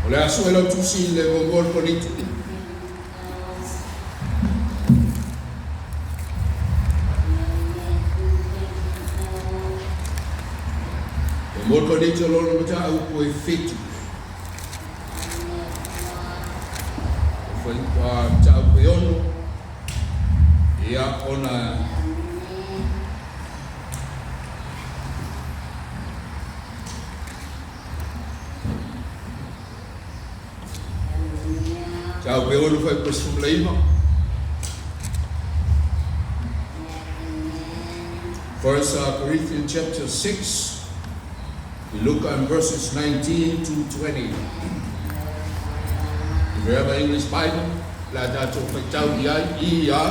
O le a sue lau tusi i le muamua o le Korinito. Muamua o le Korinito lona mataupu e 7. Mataupu e 6. Ia, ona Tau pe olu fai pe 19. First Corinthians chapter 6, we look on verses 19 to 20. If you have an English Bible, la tātou whaitau i ai, i a.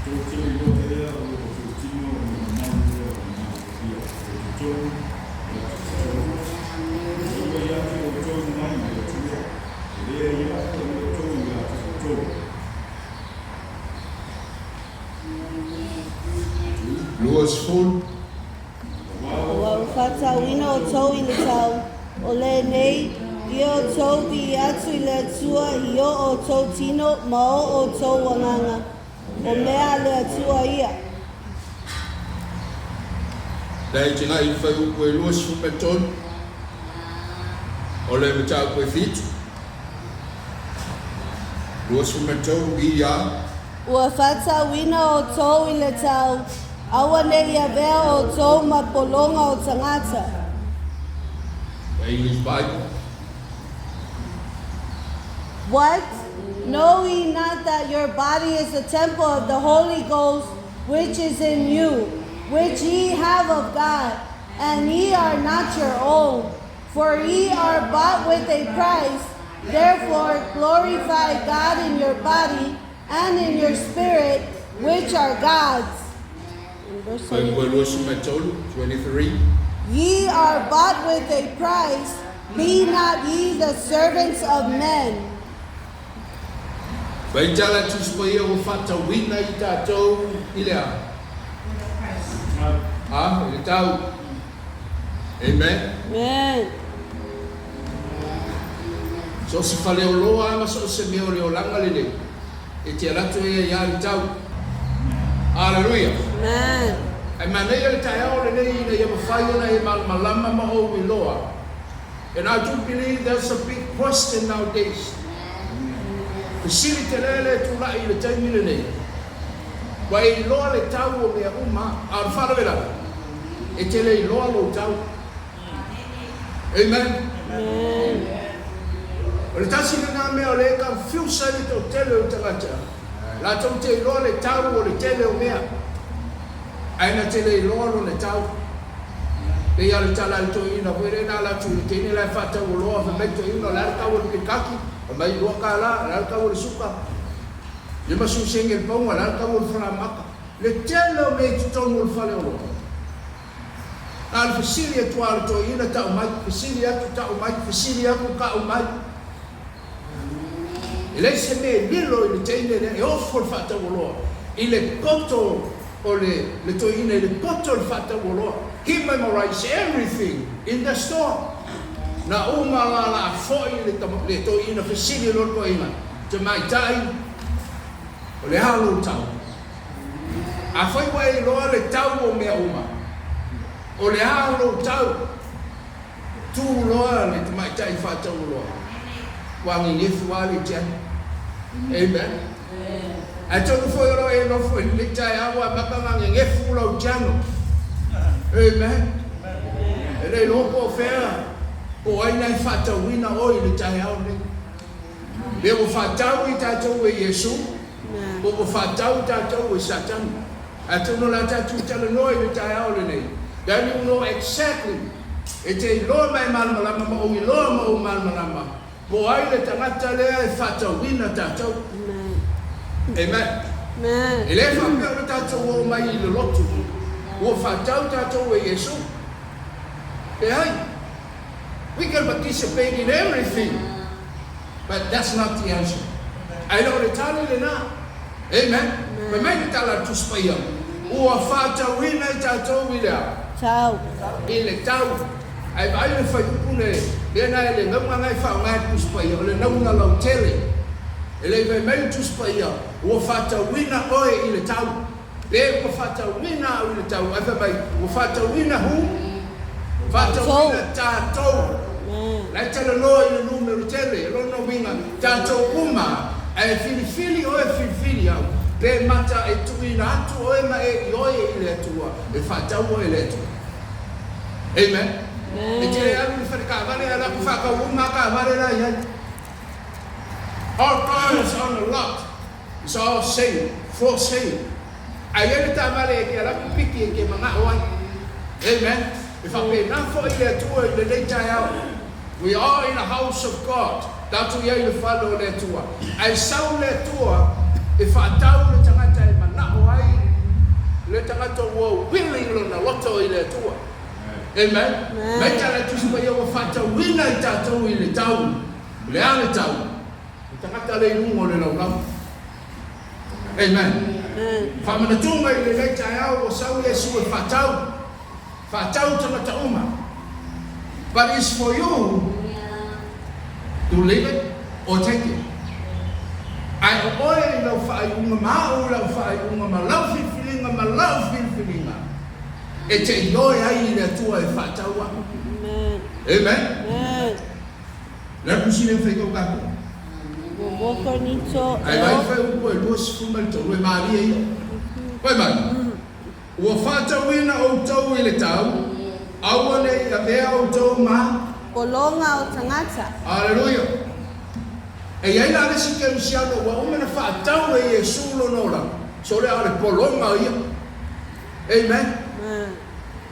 Tou te iloa ea o lo outou tino o le mamalu lea o le Malo o totonu o le Atua? Ua ua ia te outou mai le Atua, e le aia foi outou ia te outou. 20. Ua ua faatauina outou i le tau, o lenei, ia outou viia atu i le Atua i o outou tino ma o outou agaga, o mea a le Atua ia. Lea i tina i fuaiupu e 23 o le mataupu e 7. 23 i a. Ua faatauina outou i le tau, aua ne i avea outou ma pologa o tagata. The English Bible. What? Know ye not that your body is the temple of the Holy Ghost, which is in you, which ye have of God, and ye are not your own? For ye are bought with a price. Therefore glorify God in your body and in your spirit, which are God's. In verse Fuaiupu 23. 23, 23. Ye are bought with a price. Be not ye the servants of men. Faitala Tusi Paia ua faatauina i tatou i le a? A, i le tau. Amen. Amen. So o se faleoloa ma so o se mea o le olaga lenei, e te alu atu ai ia le tau. Aleluia. Amen. Ae manaia le taeao lenei ina ia mafai ona e malamalama ma ou iloa. And I do believe that's a big question nowadays. Fesili tele le tulai i le taimi lenei. Ua e iloa le tau o mea uma, a o le faalavelave, e te le iloa lou tau. Amen. Amen. O le tasi lena mea o lea e confuse ai le toatele o tagata. Latou te iloa le tau o le tele o mea, ae na te le iloa lona tau. Pei lava o le tala a le toeaina foi lea na ala atu i le teine la e faatauoloa, fai mai le toeaina, o le a le tau o le pilikaki? Fai mai, $2, o le a le tau o le suka? 50 sene le pauga, o le a le tau o le falaoamata? Le tele o mea i totonu o le faleoloa. Na o le fesili atu lava o le toeaina, tau mai, fesili atu, tau mai, fesili atu, tau mai. E leai se mea e lilo i le teine lea e ofo le faatauoloa i le poto o le le toeaina i le poto o le faatauoloa. He memorized everything in the store. Na uma la la foi le le toeaina fesili loa le toeaina, Tamaitai, o le a lou tau? Afai ua e iloa le tau o mea uma, o le a lou tau? Tu loa le tamaitai faatauoloa, ua gegefu lava le tiani. Amen. Atonu foi o lo o e nofo i lenei taeao ua amata ona gegefu lau tiano. Amen. E le iloa po o fea po o ai na e faatauina oe i le taeao lenei. Pe ua faatau i tatou e Iesu, po ua faatau tatou e Satani. Atonu o le a tatou talanoa i le taeao lenei, then you will know exactly, e te iloa ma e malamalama ma ou iloa ma ou malamalama, po o ai le tagata lea e faatauina tatou. Amen. E le faapea ua tatou oo mai i le lotu, ua faatau tatou e Iesu. Leai. We can participate in everything, but that's not the answer. Ae le o le tali lena. Amen. Fai mai le tala a le Tusi Paia, ua faatauina i tatou i le a? Tau. I le tau. Ae vaai le fuaiupu le lea na e le nauga na e faaaoga e le Tusi Paia, o le nauga lautele. E le i fai mai le Tusi Paia, Ua faatauina oe i le tau. Pe ua faatauina au i le tau, ae fai mai, Ua faatauina hu? Faatauina tatou. La e talanoa i le numero tele, o lona uiga, tatou uma, ae filifili oe filifili au, pe mata e tuuina atu oe ma e ioe i le Atua, e faatau oe e le Atua. Amen. E te le alu i le fale taavale ae alu atu faatau uma lava taavale la e i ai. All cars on the lot is all sale, for sale. A i ai le taavale e te alu atu piki e te manao ai. Amen. E faapena foi le Atua i lenei taeao. We are in the house of God. Tatou i ai i le fale o le Atua. Ae sau le Atua e faatau le tagata e manao ai le tagata ua willing lona loto i le Atua. Amen. Mai tala e tusi mai ua faatauina i tatou i le tau. O le a le tau? Le tagata le i luga o le laulau. Amen. Faamanatuga i lenei taeao ua sau Iesu e faatau. Faatau tagata uma. But it's for you to leave it or take it. Ae o oe i lau faaiuga ma au i lau faaiuga ma lau filifiliga ma lau filifiliga e te ioe ai i le Atua e faatau au. Amen. Le a tusi lea fai kau tatou. Ae vai fai upu e 23 e malie ia. Fai mai. Ua faatauina outou i le tau, aua ne i avea outou ma. Pologa o tagata. Aleluia! E i ai la le isi kerisiano ua uma ona faatau e Iesu lona olaga, so lea o le pologa ia. Amen.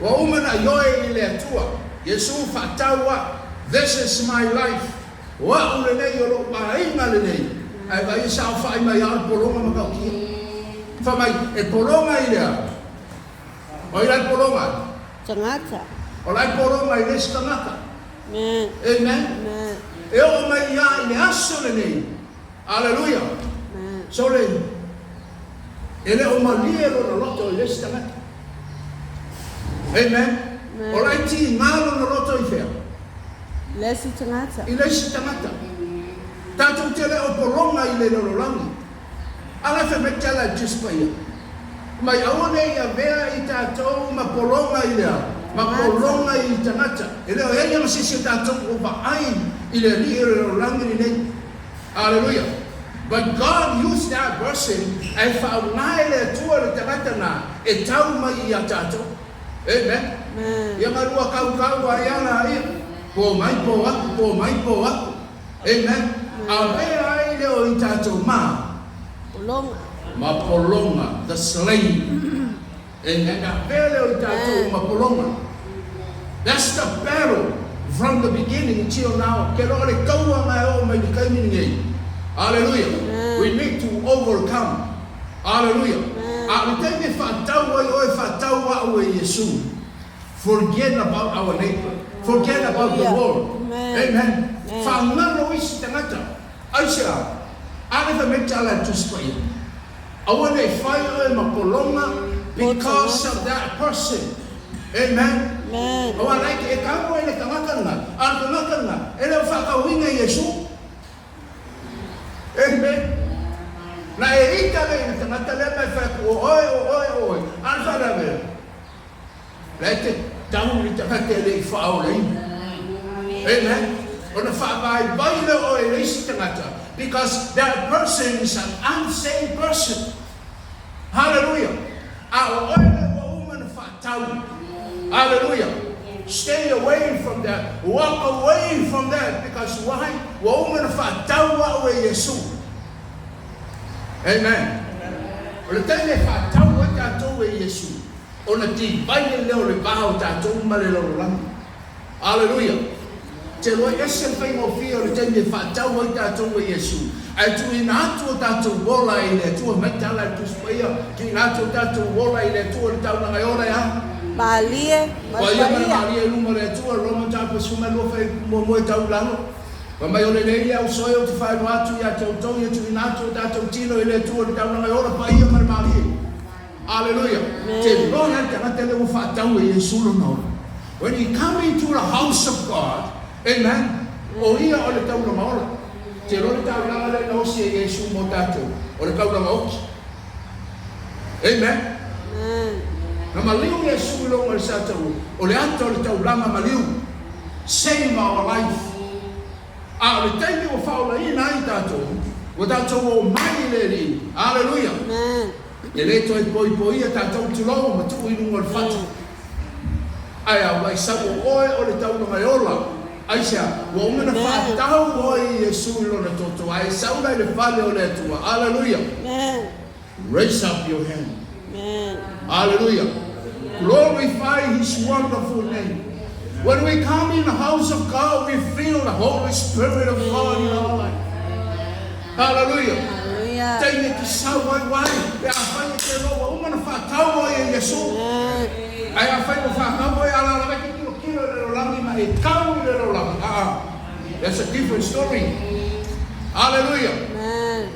Ua uma ona ioe i le Atua, Iesu faatau au, this is my life, o au lenei, o lou aiga lenei. Ae vaai e saofai mai lava o le pologa matautia. Fai mai, e pologa i le a? O ai la e pologa ai? Tagata. O la e pologa i le isi tagata. Amen. Amen. Amen. E oo mai ia i le aso lenei. Aleluia. Amen. Sole, e le o malie lona loto i le isi tagata. Amen. Amen. O la e tiga lona loto i fea? Le isi tagata. I le isi tagata. Tatou te le o pologa i le lalolagi. Ala fai mai tala e Tusi Paia. Mai aua ne i avea i tatou ma pologa i le a? Ma pologa i tagata. E le o i ai ma se isi o tatou o vaai i le alii o le lalolagi lenei. Aleluia. But God used that person ae faaaoga e le Atua le tagata na e tau mai ia tatou. Amen. Ia galua kaukau ai ala ia. Po mai po aku, po mai po aku. Amen. Avea ai lea o i tatou ma. Pologa. Ma pologa, the slave. Amen. Avea lea o i tatou ma pologa. That's the battle from the beginning till now. Ke loa le kaua nga e oo mai le taimi lenei. Hallelujah. We need to overcome. Hallelujah. A o le taimi e faatau ai oe, faatau au e Iesu. Forget about our neighbor. Forget about the world. Amen. Faagalo isi tagata. Aisea? A le fai mai tala e Tusi Paia. Aua ne i fai oe ma pologa because of that person. Amen. Aua like e kau ai le tagata lena, a o le tagata lena e le o faatauina i Iesu. Amen. Na e ita lea i le tagata lea ma e fai atu, o oe, o oe, o oe. A o le faalavelave, la e te tau i le tagata e le i faaolaina. Amen. Ona faavaivai lea o oe i le isi tagata because that person is an unsaved person. Hallelujah. A o oe lea ua uma ona faatau. Hallelujah. Stay away from that. Walk away from that because why? Ua uma ona faatau au e Iesu. Amen. O le taimi e faatau ai tatou e Iesu, ona divide lea o le va o tatou ma le lalolagi. Aleluia! Te loa ese le faigofie o le taimi e faatau ai tatou e Iesu, ae tuuina atu o tatou ola i le Atua, mai tala e le Tusi Paia, tuuina atu o tatou ola i le Atua i le taulaga e ola e a? Malie, ma le Paia ma le paia. malie i luma o le Atua, Roma mataupu 12 fai muamua e tau i lalo. Fai mai o lenei le ausoe ou te faailoa atu ia te outou ia tuuina atu o tatou tino i le Atua i le taulaga e ola paia ma le malie. Aleluia! Te loa le tagata lea ua faatau e Iesu lona ola. When you come into the house of God, amen, o ia o le taulaga ola. Te iloa le taulaga lea na osi e Iesu mo tatou, o le taulaga oti. Amen. Amen. Na maliu Iesu i luga o le sataua, o le ata o le taulaga maliu. Save our life. A o le taimi ua faaolaina ai tatou, ua tatou omai i le Alii. Aleluia! Amen. E le toe poipoia tatou tulou ma tuu i luga o le fata. Ae a ua e sau o oe o le taulaga e ola, aisea? Ua uma ona Amen. faatau oe i Iesu i Lona toto, a e sau la i le fale o le Atua. Aleluia! Amen. Raise up your hand. Amen. Hallelujah. Glorify His wonderful name. When we come in the house of God, we feel the Holy Spirit of God in our life. Hallelujah. Hallelujah. Taimi e te sau ai wai, pe afai e te loa ua uma ona faatau oe e Iesu. Amen. Ae afai ua faatau oe ala ala mai te tilotilo i le lalolagi ma e tau i le lalolagi. Aa, that's a different story. Hallelujah. Amen.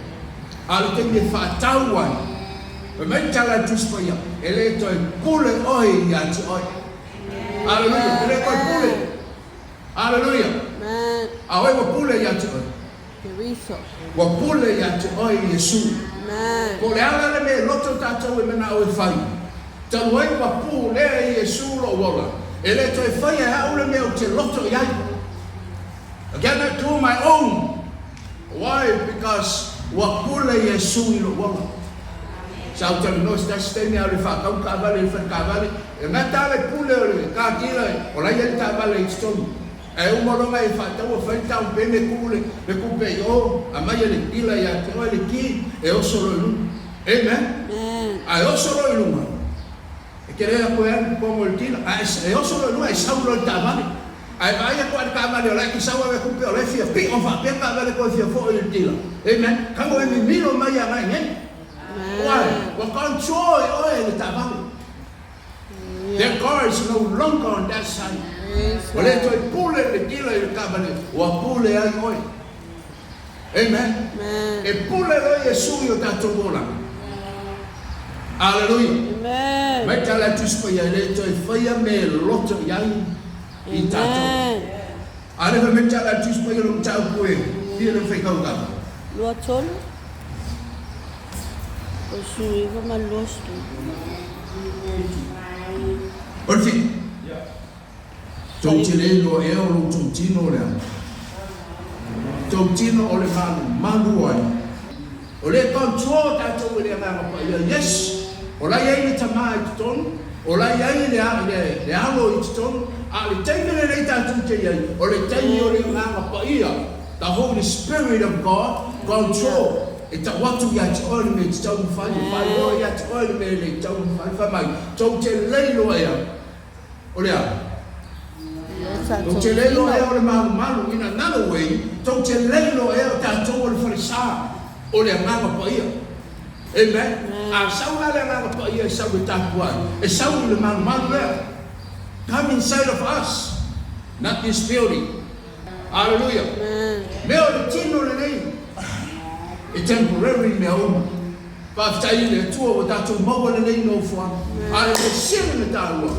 A o le taimi e faatau ai, fai mai le tala a le Tusi Paia, e le toe pule oe ia te oe. Hallelujah. E le toe pule. Hallelujah. Amen. A o ai ua pule ia te oe? Keriso. Ua pule ia te oe Iesu. Amen. Po o le a la le mea e loto tatou e manao e fai, talu ai ua pulea e Iesu lou ola, e le toe faia e au le mea ou te loto i ai. I cannot do my own. Why? Because ua pule Iesu i lou ola. Sa ou talanoa se tasi taimi a o le faatau taavale i le fale taavale, e gata lava le pule o le car dealer o la e i ai le taavale i totonu. Ae uma loa ona e faataua fai le tau pene tuu le le tupe i o, aumai e le dealer ia te oe le key e oso loa i luga. Amen. Amen. A e oso loa i luga, E te lea koe alu pomo i le tila, ae e oso loa i luga e sau loa i le taavale. Ae vaai atu lava i le taavale o la e te sau ave tupe o la e fia pio faapea taavale toe fia foi i le tila. Amen. Tago e mimilo mai agai nei. Why? Ua control e oe le taavale. The car is no longer on that side. Ua le toe pule le tila i le taavale, ua pule ai oe. Amen. E pule loa Iesu i o tatou olaga. Aleluia. Amen. Mai tala e Tusi Paia e le toe faia me loto i ai i tatou. Amen. A le fai mai tala e Tusi Paia lo mataupu e fia le faikau 23 o 19 ma le 20. O le fitu. Tou te le iloa ea o lo outou tino o le a? Tou tino o le malu, malu ai. O le control tatou e le Agaga Paia. Yes! O la e i ai le Tama i totonu, o la e i ai le, le, le Alo i totonu, a o le taimi lenei tatou te i ai, o le taimi o le Agaga Paia, the Holy Spirit of God, control, e tau atu ia te oe le mea e tatau ona fai, e faailoa ia te oe le mea e le tatau ona fai. Fai mai, tou te le iloa ea? O le a? Tou te le iloa ea o le malumalu in another way, tou te le iloa ea o tatou o le falesa o le Agaga Paia. Amen. A sau la le Agaga Paia e sau e tapuai, e sau i le malumalu lea. Come inside of us, not this building. Hallelujah. Mea o le tino lenei, e temporary mea uma. Faafetai i le Atua ua tatou maua lenei nofoaga. A o le sili ona taua,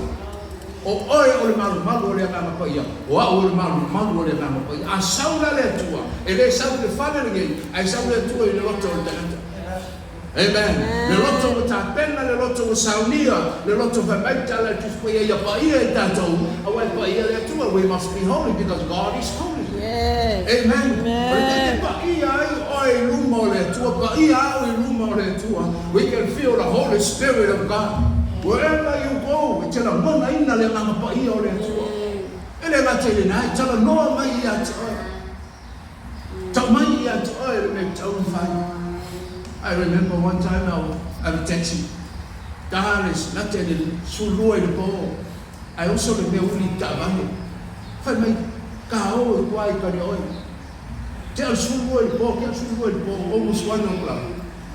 o oe o le malumalu o le Agaga Paia, o au o le malumalu o le Agaga Paia. A sau la le Atua, e le sau i le fale lenei, ae sau le Atua i le loto o le tagata. Amen. Le loto ua tapena, le loto ua saunia, le loto fai mai le tala a le Tusi Paia, ia paia i tatou, aua e paia le Atua. We must be holy because God is holy. Yes. Amen. O le taimi e Amen. paia ai oe i luma o le Atua, paia au i luma o le Atua, we can feel the Holy Spirit of God. Wherever you go, e te lagonaina le Agaga Paia o le Atua. E le gata i lena, e talanoa mai ia te oe. Tau mai ia te oe le mea tatau ona fai. I remember one time I was a taxi. Ta le lata i le 12 i le po, ae oso le mea uli i taavale. Fai mai, ka o i tua i Kaleoi. Tea le 12 i le po, tea le 12 i le po, almost 1 o'clock.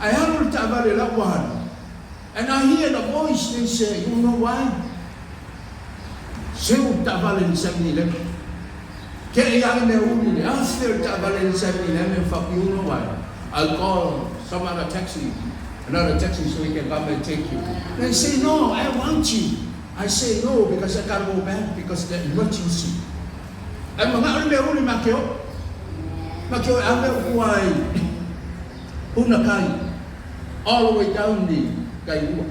Ae alu le taavale la ua alu. And I hear the voice, they say, you know why? Seu le taavale i le 7-Eleven. Ke i ale mea uli le afe o le taavale i le 7-Eleven, fuck you know why? I'll call some other taxi, another taxi so he can come and take you. They say, no, I want you. I say no because I gotta go back because the emergency. Ae manao le mea uli ma ke o. Ma ke o e ave o ai huna kai all the way down the kai ua.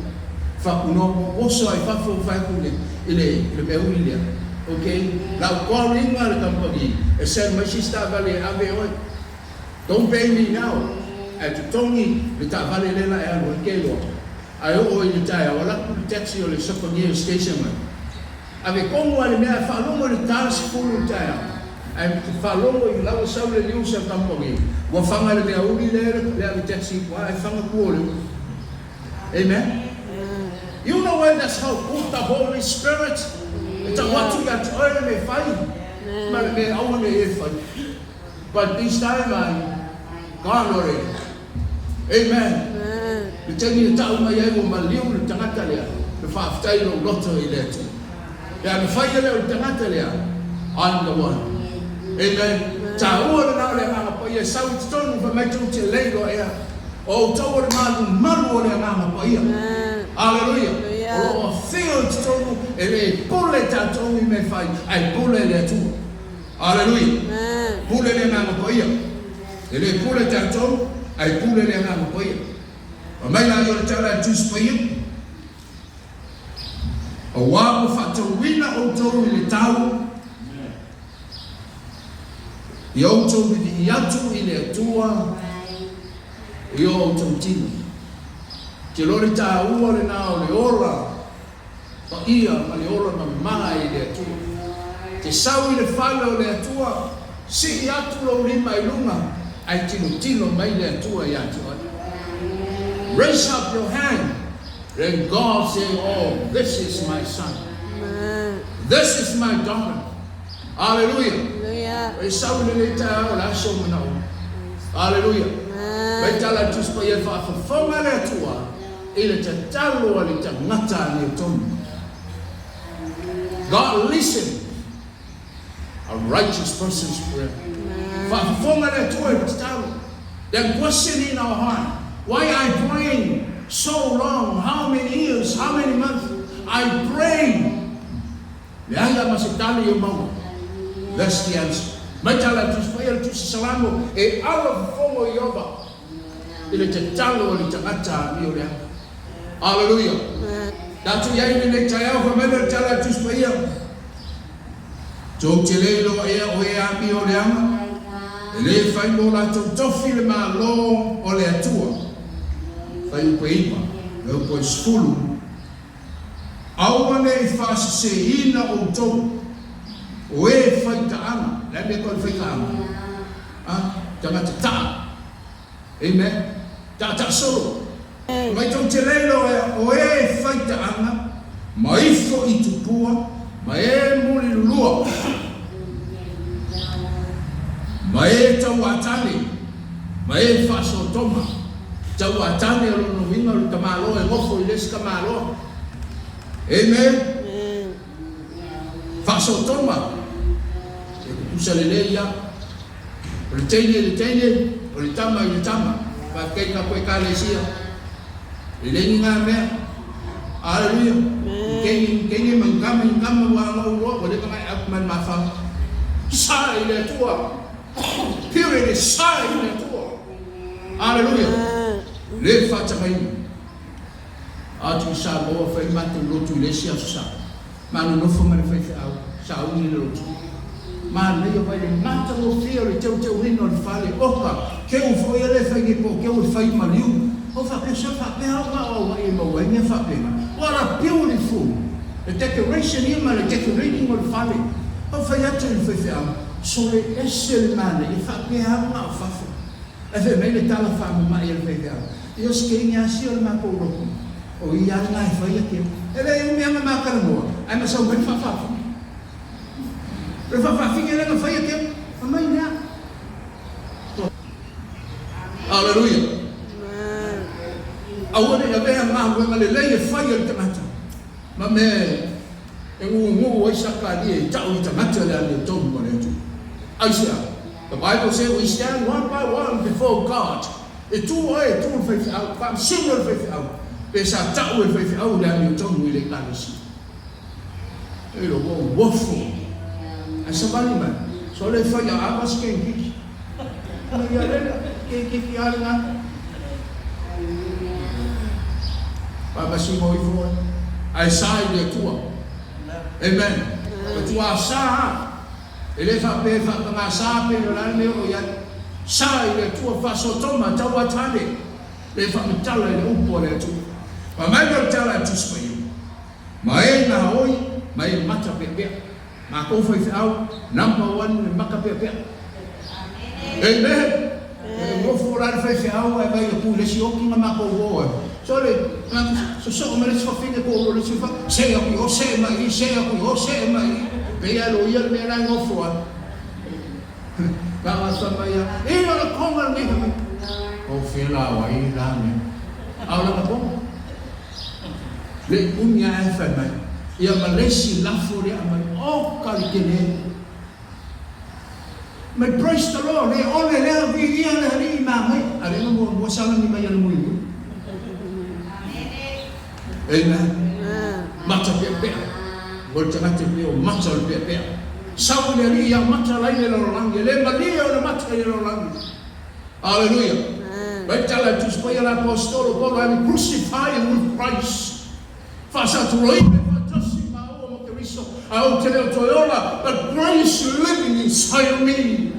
Fa kuno oso ai fa fo fa ku le ile le mea uli lea. Okay? Lau calling le company e send my sister vale ave oi. Don't pay me now. Ae totogi le taavale lea la e alu ai ke loa. Ae oo i le taeao, alu atu le taxi o le Sopagia Station mai. Ave komu lava i le mea ae faalogo i le ta 10 i le taeao. Ae faalogo i lau sau le news a le kamupani, ua faga le mea uli lea le ave taxi i tua ae faga tua o le uli. Amen. You know why that's how good the Holy Spirit e tau atu ia te oe le mea e fai ma le mea e aua ne i e fai. But this time I gone already. Amen. Le taimi e tau mai ai ua maliu le tagata lea, le faafetai lou loto i le Atua. Pe a mafai e le o le tagata lea, I'm the one. Amen. Taua lena o le Agaga Paia e sau i totonu fai mai tou te lei loa ea. O outou o le malumalu o le Agaga Paia. Aleluia. O lo o afio i totonu e le pule tatou i mea fai, ae pule le Atua. Aleluia! Pule le Agaga Paia. E le pule tatou, ae pule le Agaga Paia. Fai mai la ia o le tala a le Tusi Paia, Auā ua faatauina outou i le tau, ia outou vivii atu i le Atua i o outou tino. Te loa le taua lena o le ola paia ma le ola mama i le Atua. Te sau i le fale o le Atua, sii atu lou lima i luga, ae tilotilo mai le Atua ia te oe. Raise up your hand, then God say, oh, this is my son. This is my daughter. Hallelujah. E sau i lenei taeao o le aso manaoga. Hallelujah. Mai tala i Tusi Paia e faafofoga le Atua i le tatalo a le tagata amiotonu. God listen a righteous person's prayer. Faafofoga le Atua i le tatalo. That question in our heart, why I praying so long, how many years, how many months, I pray. Leai lava ma se tali o maua. That's the answer. Mai tala le Tusi Paia, le Tusi Salamo, e ala fofogo Ieova i le tatalo a le tagata amio leaga. Aleluia! Tatou i ai i lenei taeao, fai mai lea le tala a le Tusi Paia, Tou te le iloa ea o e amio leaga, e le fai mo latou tofi le Malo o le Atua. Fuaiupu e 9, fuaiupu e 10. Aua ne i faaseseina outou, o e fai taaga, le a mea koe fai taaga? A, tagata taa. Amen. Taataa solo. Mai tou te le iloa o e fai taaga, ma ifo i tupua, ma e mulilulua, ma e tauatane, ma e faasotoma. Tauatane o lona uiga o le tamaloa e nofo i le isi tamaloa. Amen. Faasotoma, e tutusa lelei ia. O le teine i le teine, o le tama i le tama. Faafetai i tatou Ekalesia. E le ni ngā mea. Aleluia. Ni teine ni teine ma ni tama ni tama ua aga ou loa, ua leva ngai atu mai le mafau. Sa i le Atua. Period. E sa i le Atua. Aleluia. Le faatagaina. Atu i Samoa fai matou lotu i le isi aso sa. Ma nonofo ma le faifeau, sauni le lotu. Manaia vai le matagofie o le teuteuina o le fale, oka, keu foi e le fai nei po o keu e fai maliu. O faapea sa faapea au ma o auai e maua ai mea faapena. What a beautiful! Le decoration ia ma le decorating o le fale. O fai atu i le faifeau, sole ese le manaia, faapea au ma o fafo. Ae fai mai le tala faamama'i a le faifeau, Ia o se keini lava sia o le matou lotu. O ia lena e fai ake. E le umi lava na ma talanoa, ae na sau mai le faafaafine. O le faafaafine lea na fai ake, aumai lea. Aleluia! Aua ne i avea galuega lelei e fai e le tagata ma mea e gugu ai Sakaria e tau i tagata le amiotonu a le Atua. Aisea? The Bible say we stand one by one before God. E tū oe, e tū le faifeau, faamasino le faifeau, pe sa tau e le faifeau le amiotonu i le Ekalesia. E lo ua uofo. Ae savali mai, sole fai a ava se kenkiki. Ana ia lele, kenkiki a le gata. Faamasino ifo ai. Ae sa i le Atua. Amen. Matua sa a. E le faapea e faataga sa pe o le a le mea o lo o i ai. Sa i le Atua faasoatoma tau atane. Le faamatala i le upu a le Atua. Fai mai le tala a Tusi Paia. Ma e gaoi ma e mata peapea. Matou faifeau number one le mata peapea. Amen. E nofo la le faifeau ae vai atu i le isi oki na matou o ai. So le sosoo ma le isi fafine po o le isi fa see atu i o see mai i see atu i o see mai i. Pei lava e loia le mea la e nofo ai. Lagasa mai a e o le konga lenei fai mai. O fea la o ai la mea. A o lana konga. Le umi ae fai mai, ia ma le isi lafo lea aumai, oka le tele. Mai praise the Lord, le ole lea viia le Alii ma mai. A le na muamua salani mai ana mulimuli. Amen. Mata peapea. Mo le tagata e pei o mata o le peapea. Sau i le Alii ia mata lai le lalolagi, e le malie ona mata i le lalolagi. Aleluia! Mai tala e Tusi Paia le Aposetolo Paulo, I am crucified with Christ. Faasatuloina faatasi māua ma Keriso, a ou te le o toe ola, but Christ living inside of me.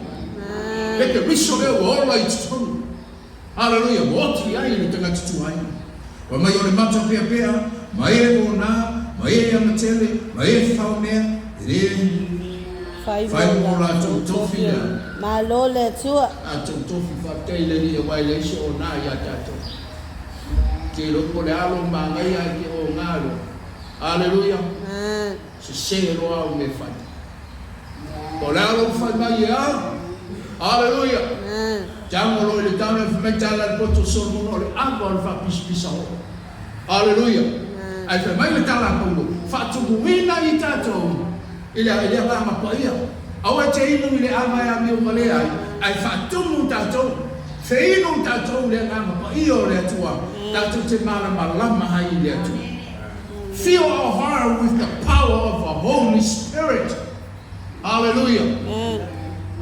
Le Keriso lea ua ola i totonu. Aleluia! Ua oti ai le tagata tuai. Fai mai o le mata peapea, ma e ona, ma e amatele, ma e faonea, e le. Fai Fai mo mo latou latou tofi tofi lea. Malo le Atua. Latou tofi faafetai i le Alii aua e leai se ona ia tatou. Ke iloa po o le a lou manaia ae ke ona loa. Aleluia. Amen. Sese loa au mea fai. Po o le a lou fai mai e a? Aleluia. Amen. Tago loa i le tala fai mai tala le poto o Solomona o le ava o le faapisapisa oo. Aleluia! Ae fai mai le tala a Paulo, Faatumuina i tatou i le i le Agaga Paia. Aua e te inu i le ava e amio valea ai, ae faatumu tatou, feinu tatou i le Agaga Paia o le Atua, tatou te malamalama ai i le Atua. Fill our heart with the power of the Holy Spirit. Aleluia!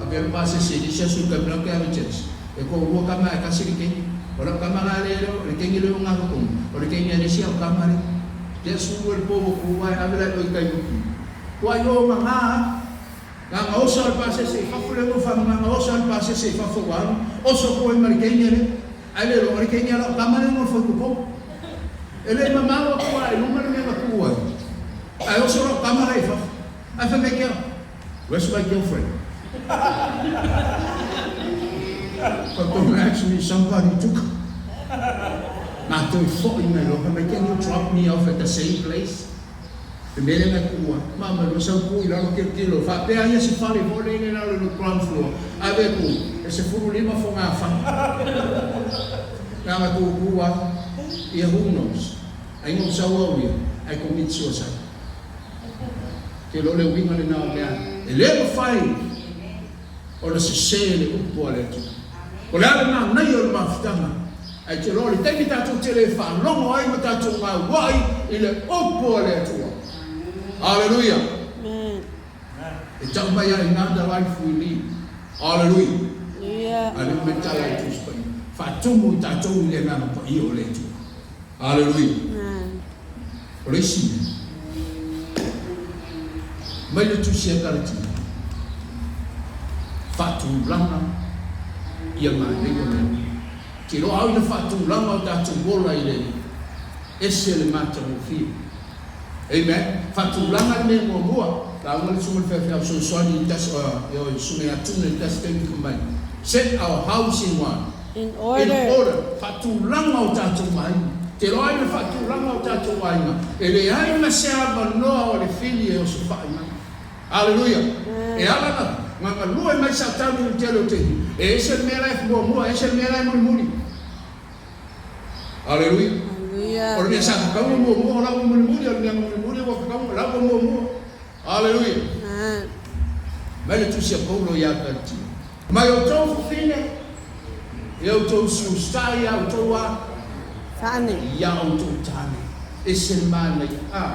Avea le pasese i le isi aso i Kamela ke ave church. E toalua kama ae tasi le keiki. O lau kama la lea leo, o le keiki lea o ngalo tonu. O le keiki a le isi au kama lea. Lea sulu e le po ua ku ae ave la i o i tai uki. Ua i o nga nga nga nga oso a le pasese i fafo lea ngo fa nga nga oso a le pasese i fafo ua alu. Oso ku ai ma le keiki lea. Ae le loa o le keiki a lau kama lea ngo fo i kukou. E le mamao aku a i luma le mea na ku ai. Ae oso lau kama lea i fafo. Ae fai mai ke au, Where's my girlfriend? But don't ask me, somebody took her. Matou i foi mai loa, fai mai, Can you drop me off at the same place? Le mea lea na tuua, ma ma lua sau tu i lalo tilotilo, faapea ia se fale foi lele i lalo i le ground floor, ave atu e 15 fogafana. Na na tutu a, ia who knows, ai na ou sau au ia, ae commit suicide. Te iloa le uiga lena o mea e le mafai ona sese le upu a le Atua. O le a le manaia o le mafutaga, ae te iloa o le taimi tatou te le faalogo ai ma tatou gauai i le upu a le Atua. Aleluia! E tau mai ai ina the life we lead. Aleluia! A lea ua mea tala i Tusi Paia, faatumu i tatou i le Agaga Paia o le Atua. Aleluia! O le isi mea, mai le Tusi a Kalatia, faatulaga ia manaia mea uma. Te iloa au i le faatulaga o tatou ola i le Alii, ese le matagofie. Amen. Faatulaga le mea muamua, lauga le susuga i le faifeau fesoasoani i le tasi, ioe, susuga ia Tuna i le tasi taimi fai mai, Set our house in what? In order. In order. Faatulaga o tatou aiga. Te iloa ai le faatulaga o tatou aiga, e leai ma se avanoa o le fili e osofai mai. Aleluia! E ala na na galue mai Satani i le tele o taimi, e ese le mea la e muamua, ese le mea la e mulimuli. Aleluia! Aleluia! O le mea sa tatau ona muamua, o la ua mulimuli, o le mea na mulimuli ua tatau, o la ua muamua. Aleluia! Mai le Tusi a Paulo ia Galatia. Mai outou fafine, ia outou siusitai ia outou a? Tane. Ia outou tane. Ese le manaia. Ah.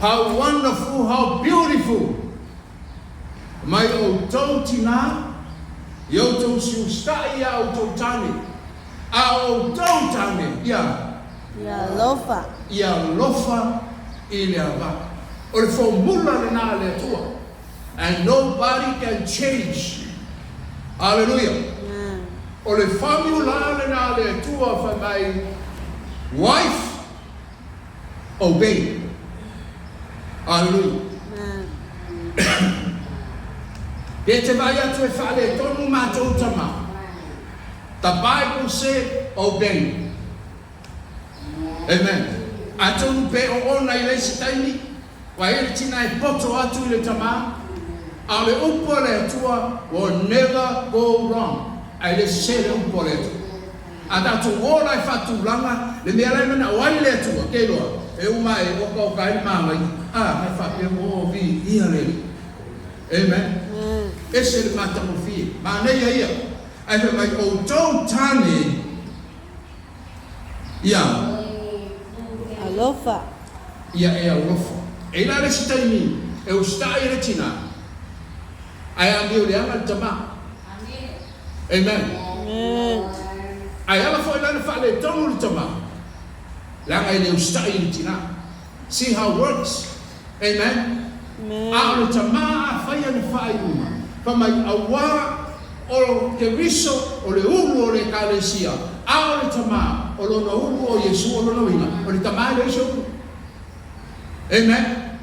How wonderful, how beautiful. Mai outou tinā, ia outou siustaʻi iā outou tāne, a o outou tāne, ia. Ia alofa. Ia alofa i le auvaa. O le formula lenā a le Atua. And nobody can change. Hallelujah. O le formula lenā a le Atua fai mai, Wife, obey. Hallelujah. Pe te vaai atu e faaletonu matou tama. The Bible said obey. Amen. Atonu pe o ona i le isi taimi, ua i ai le tina e poto atu i le tama, a o le upu a le Atua will never go wrong. A e le sese le upu a le Atua. A tatou ola e faatulaga le mea la e manao ai le Atua, ke iloa, e uma e okaoka ai le māgaia, a, mai faapea ua o viia le Alii. Amen. Ese le matagofie. Manaia ia. Ae fai mai, outou tane, ia. Alofa. Ia e alofa. E i la le isi taimi e usitai ai le tina, ae amio leaga le tama. Amen. Ae ala foi la na faaletonu le tama, leaga e le usitai i le tina. See how it works. Amen. A o le tama a fai ana faaiuga, fai mai, Auā o Keriso o le ulu o le Ekalesia, a o le tama o lona ulu o Iesu o lona uiga, o le tama e leai se ulu. Amen.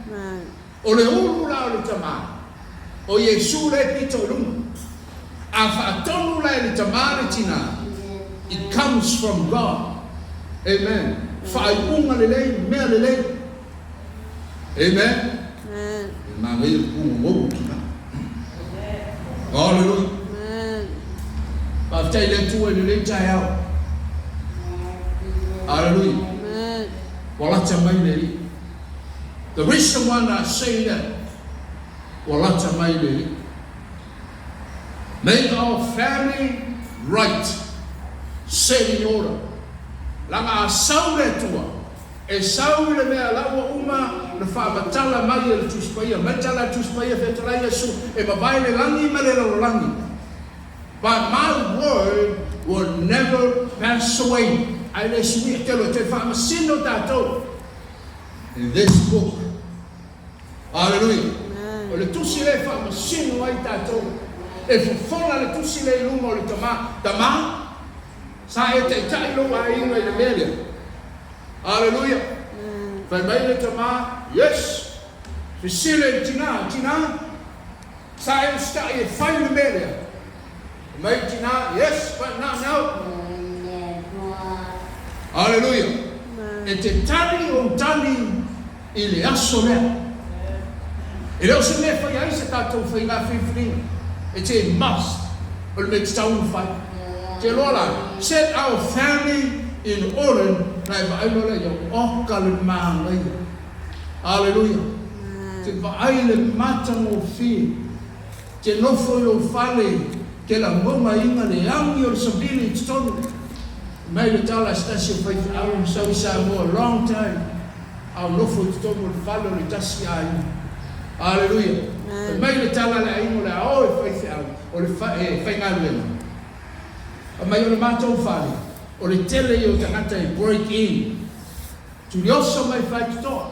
O le ulu la o le tama, o Iesu lea e pito i luga. A faatonu la e le tama le tina, it comes from God. Amen. Faaiuga lelei, mea lelei. Amen. E manaia le pugomou tina. Hallelujah. Faafetai i le Atua i lenei taeao. Hallelujah. Ua lata mai le Alii. The reason why I say that, ua lata mai le Alii. Make our family right. Set in order. Laga a sau le Atua, e sau i le mea la ua uma na faamatala mai e le Tusi Paia. Mai le tala a le Tusi Paia, Fetalai Iesu, e mavae le lagi ma le lalolagi. But my word will never pass away. Ae le suia telo e toe faamasino tatou in this book. Hallelujah. O le tusi lea e faamasino ai tatou. E fofola le tusi lea i luma o le tama. Tama, sa e taitai lou aiga i le mea lea. Hallelujah. Fai mai le tama, yes. Fesili i le tina, tina, sa e usitai e fai le mea lea. Fai mai le tina, yes, but not now. Hallelujah. E te tali ou tali i le aso lea. E le o se mea e fai ai se tatou faiga filifiliga. It's a must. O le mea tatau ona fai. Te loa la, set our family in order na e vaai loa lea ia oka le manaia. Hallelujah. Te vaai le matagofie. Te nofo i lou fale, te lagogaina le agi o le savili i totonu. Mai le tala a se tasi o faifeau na sau i Samoa long time, a o nofo i totonu o le fale o le tasi aiga. Hallelujah. Fai mai le tala a le aiga o le a o e faifeau, o le e faigaluega. Fai mai o le matou fale, o le tele ia o tagata e break in. Tulioso mai faitotoa,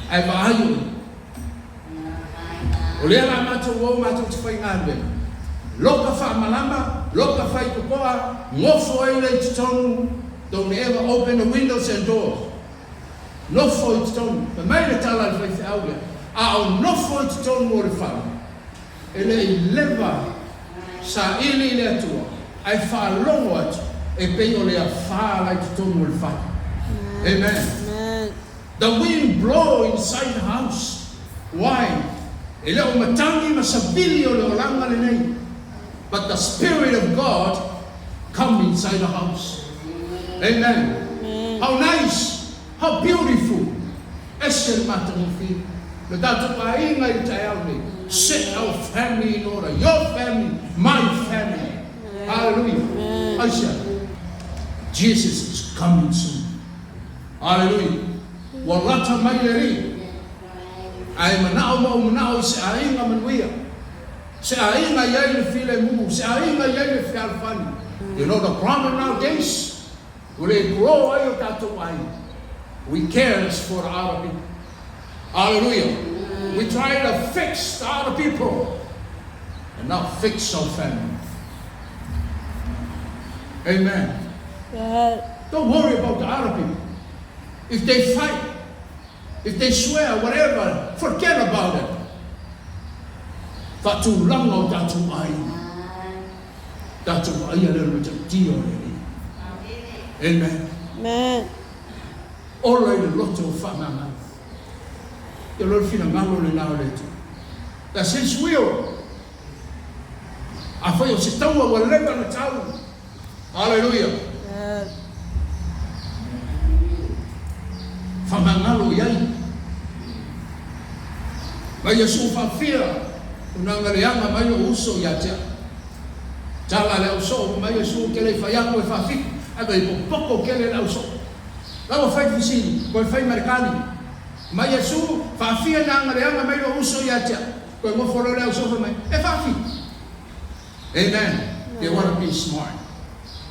ae vaai oe. O lea la matou o matou te faigaluega. Loka faamalama, loka faitotoa, nofo ai lea i totonu, don't ever open the windows and doors. Nofo i totonu. Fai mai le tala a le faifeau lea, a o nofo i totonu o le fale, e le i leva saili i le Atua, ae faalogo atu e pei o le afa la i totonu o le fale. Amen. The wind blow inside the house. Why? E le o matagi ma savili o le olaga lenei. But the Spirit of God come inside the house. Amen. How nice! How beautiful! Ese le matagofie. Lo tatou aiga i le taeao nei. Set our family in order. Your family, my family. Hallelujah. Aisea? Jesus is coming soon. Aleluia. Ua lata mai le Alii. Ae manao ma ou manao i se aiga manuia, se aiga e i ai le filemu, se aiga e i ai le fealofani. You know the problem nowadays, ua le grow ai o tatou aiga. We cares for the other people. Hallelujah. We try to fix the other people and not fix our family. Amen. Don't worry about the other people. If they fight, if they swear, whatever, forget about it. Faatulaga o tatou aiga. Tatou vaaia lea o le matautia o le Alii. Amen. Amen. Ola i le loto o faamagalo. Ia loa le finagalo lena o le Atua. That's His will. Afai o se taua ua leva ona tau. Hallelujah. Faamagalo i ai. Mai Iesu faafia o na galeaga mai lou uso ia te au. Tala le ausoo mai Iesu ke le fai aku e faafitu, ae mai popoko kele le ausoo. La ua fai fesili, koe fai marekani. Mai Iesu faafia na galeaga mai lou uso ia te au. Koe ngofo loa le ausoo fai mai, e faafitu. Amen. They want to be smart.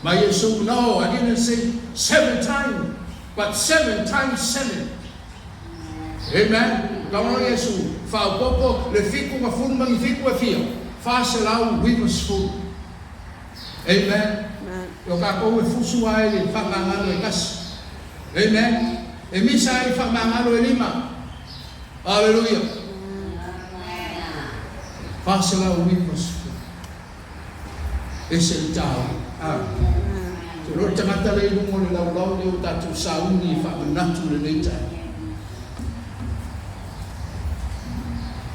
Mai Iesu, no, I didn't say seven times, but seven times seven. Amen. Kau loa Iesu, faaopoopo le fitu ma fulu ma ni fitu e fia, 490. Amen. E o tatou e fusu ai le faamagalo e tasi. Amen. E misa ai faamagalo e lima. Aleluia. 490. Ese le taua. A. Te iloa le tagata lea i luga o le laulau lea ua tatou sauni e faamanatu i lenei taeao.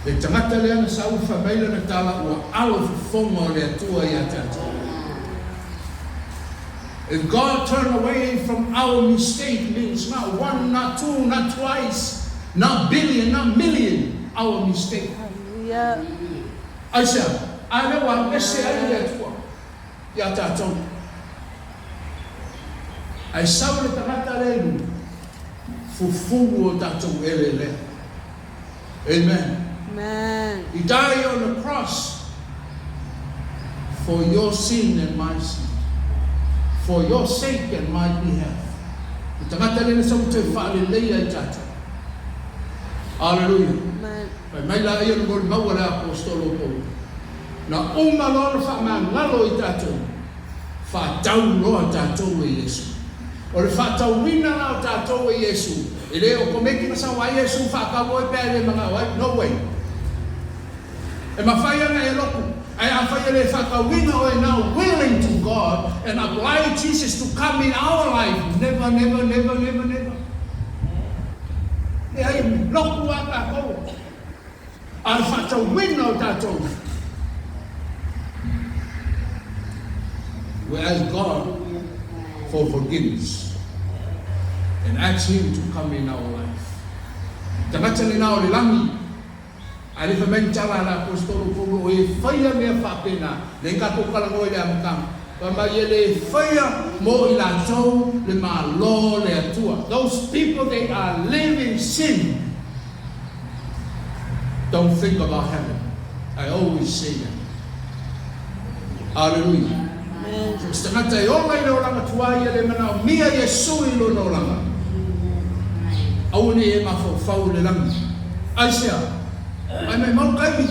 Le tagata lea na sauni fai mai lana tala ua alo fofoga o le Atua ia tatou. If God turn away from our mistake means not one, not two, not twice, not billion, not million, our mistake. Hallelujah. Aisea? A lea ua ese ai le Atua ia tatou. Ae sau le tagata lea i luga, fufulu o tatou eleelea. Amen. Amen. He died on the cross for your sin and my sin. For your sake and my behalf. Le tagata lea na sau e toe faaleleia i tatou. Aleluia. Amen. Fai mai laia le molimau a le Aposetolo o Paulo, Na uma loa ona faamagalo i tatou, faatau loa tatou e Iesu. O le faatauina la o tatou e Iesu, e le o komeki na sau ai Iesu faatau oe pe a e le manao ai. No way. E mafai ana e loku, ae afai e le faatauina oe now willing to God and apply Jesus to come in our life, never, never, never, never, never. Leai, loku a tatou. A le faatauina o tatou. We ask God for forgiveness and ask Him to come in our life. Tagata lena o le lagi, ae le fai mai ni tala a le Aposetolo Paulo o e faia mea faapena, nei tatou talanoa i le amataga. Fai mai e le faia mo i latou le Malo o le Atua. Those people they are living sin. Don't think about heaven. I always say that. Hallelujah. Amen. So se tagata e ola i le olaga tuai ia le manaomia Iesu i lona olaga. Aua ne i e mafaufau i le lagi. Aisea? Ai mai mau taimi.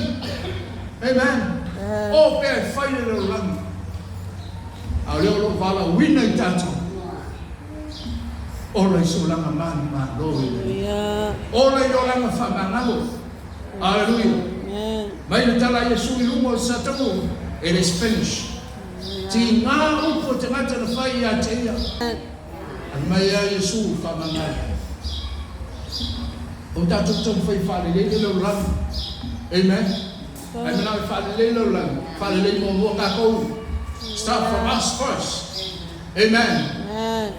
Amen. O pea e fai le lalolagi. A o lea o lo o valaauina i tatou. Ola i se olaga manumalo i le Alii. Ola i le olaga faamagalo. Aleluia. Mai le tala a Iesu i luma o le Satanu, It is finished. Tiga upu o tagata na fai ia te ia. Alu mai ia Iesu faamagalo. O tatou taumafai e faalelei le lalolagi. Amen. Ai manao e faalelei le lalolagi. Faalelei muamua tatou. Start from us first. Amen.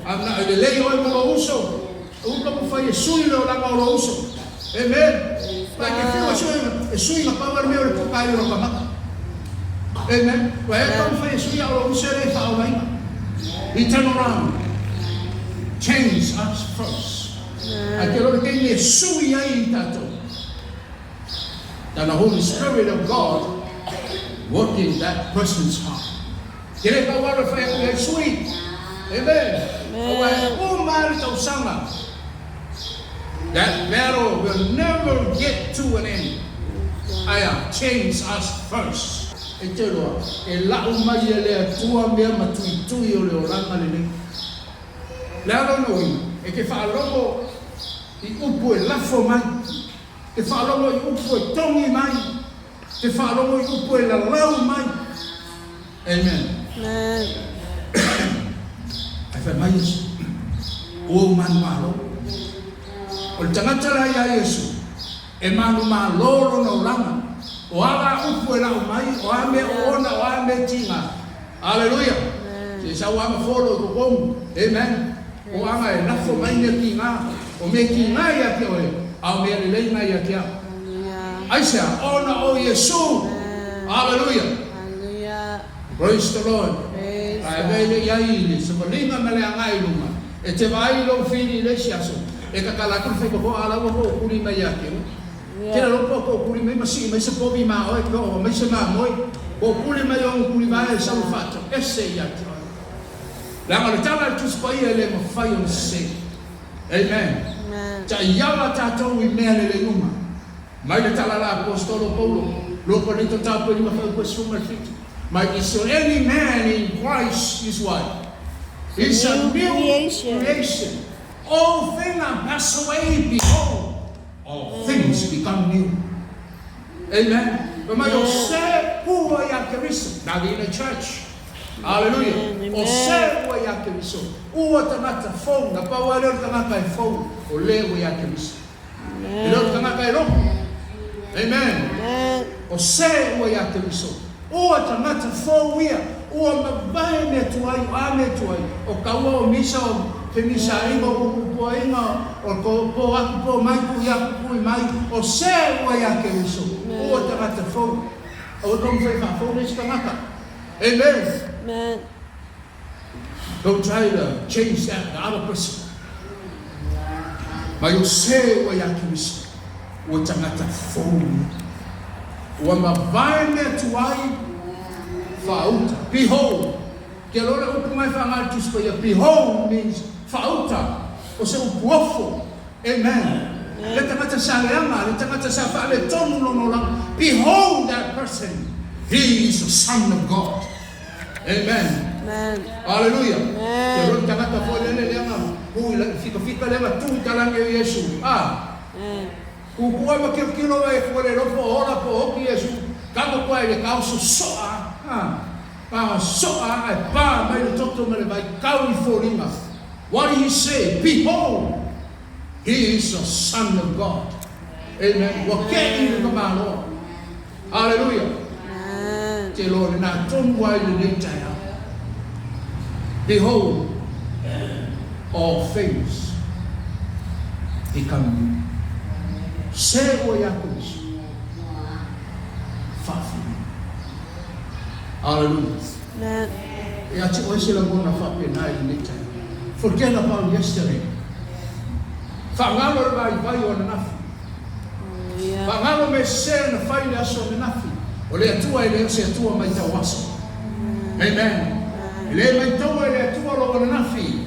A manao e lelei oe ma lou uso, aua taumafai e sui le olaga o lou uso. Amen. Like e fiu e sui, e sui na pau a le mea o le poka ai o lota maka. Amen. Ua e taumafai e sui a o lou uso e le faaolaina. He turn around. Change us first. Ae te iloa le taimi e sui ai i tatou. That the Holy Spirit of God work in that person's heart. Te le tau alo e whai atu i ai sui. Amen. Aua e uma le tausaga. That battle will never get to an end. Aia, change us first. E te iloa, e lau mai e le Atua mea matuitui o le olaga lenei. Le a lona uiga, e te faalogo i upu e lafo mai, te faalogo i upu e togi mai, te faalogo i upu e lalau mai. Amen. Amen. Ae fai mai Iesu, Ua ou manumalo. O le tagata la iā Iesu, e manumalo lona olaga. O a la upu e lau mai, o a mea oona, o a mea tiga. Aleluia! Se sau lava ma folo i totonu. Amen. O aga e lafo mai mea tiga, o mea tiga ia te oe, a o mea lelei na ia te au. Aisea? Ona o Iesu. Aleluia! Praise the Lord. Ae avea le i ai i le savaliga ma le agai i luma, e te vaai i lou fili i le isi aso, e tatala atu le faitotoa a la ua tookuli mai ia te oe. Tele loa po tookuli mai ma sii mai se povi ma oe, pe oo mai se mamoe, tookuli mai onu tulivae e sau e faatoese ia te oe. Leaga o le tala a le Tusi Paia e le mafai ona sese. Amen. Taiala tatou i mea lelei uma. Mai le tala a le Aposetolo Paulo, 2 Korinito tapu e 5 fuaiupu e 17, Mai is there any man in Christ is what? Is a new creation. All things are passed away, behold, all things become new. Amen. Fai mai o se ua iā Keriso, now the inner church. Hallelujah. O se ua iā Keriso, ua tagata fou, na pau lava lea o le tagata e fou, o le ua iā Keriso. E le o le tagata e loku. Amen. O se ua iā Keriso, ua tagata fou ia, ua mavae mea tuai, o a mea tuai, o kaua, o misa, o femisaiga, o pupupuaiga, o ko po aku po mai, kui aku kui mai, o se ua iā Keriso, ua tagata fou. Aua taumafai e faafou le isi tagata. Amen. Amen. Don't try to change that the other person. Mai o se ua iā Keriso, ua tagata fou ia. Ua mavae mea tuai faauta. Behold, ke loa le upu mai faaaga le Tusi Paia, behold means faauta, o se upu ofo. Amen. Le tagata sa leaga, le tagata sa faaletonu lona olaga. Behold that person, he is the son of God. Amen. Amen. Hallelujah. Amen. Te roi tagata foi lele leaga hu i la fikafika leaga tu i talangi o Iesu. Ah. Amen. Kukua ma kilokilo e kua le lofo o ola po o oki Iesu. Kamo kua i le kao sosoa. Ah. Pa soa ai pa mai le toto ma le vai kau i foliga. What did he say? Behold, he is the son of God. Amen. Ua ke'i le tamaloa. Hallelujah. Amen. Te loa lena tonu ai lenei taeao. Behold, all things become new. Se ua iā Keriso. Faafetai. Hallelujah. Amen. E ati oe se lagona faapena i lenei taeao. Forget about yesterday. Faagalo le vaivai o ananafi. Hallelujah. Faagalo me sese na fai i le aso ananafi. O le Atua e le o se Atua maitau aso. Amen. E le maitaua e le Atua lou ananafi.